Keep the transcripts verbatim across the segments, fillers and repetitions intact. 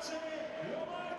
Lo marca.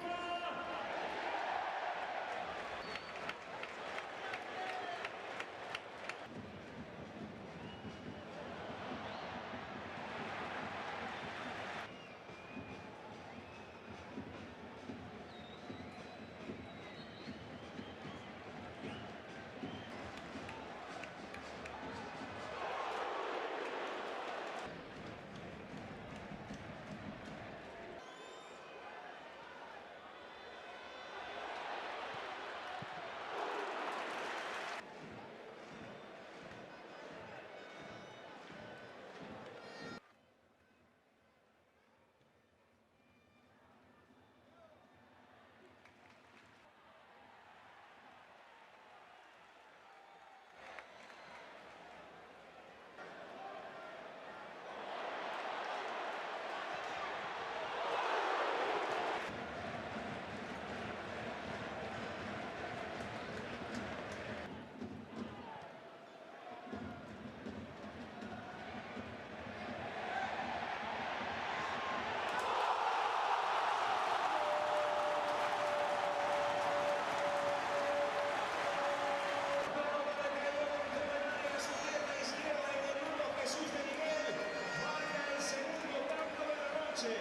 Jesús de Miguel, marca el segundo tanto de la noche.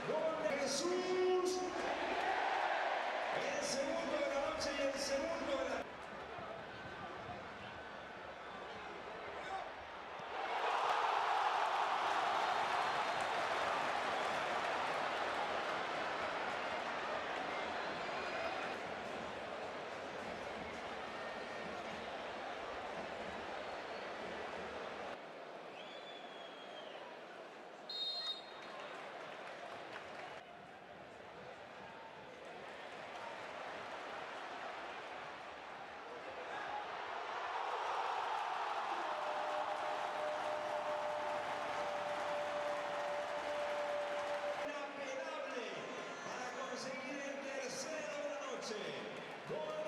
Gol de Jesús. El segundo de la noche y el segundo de la Inapelable para conseguir el tercero de la noche. Gol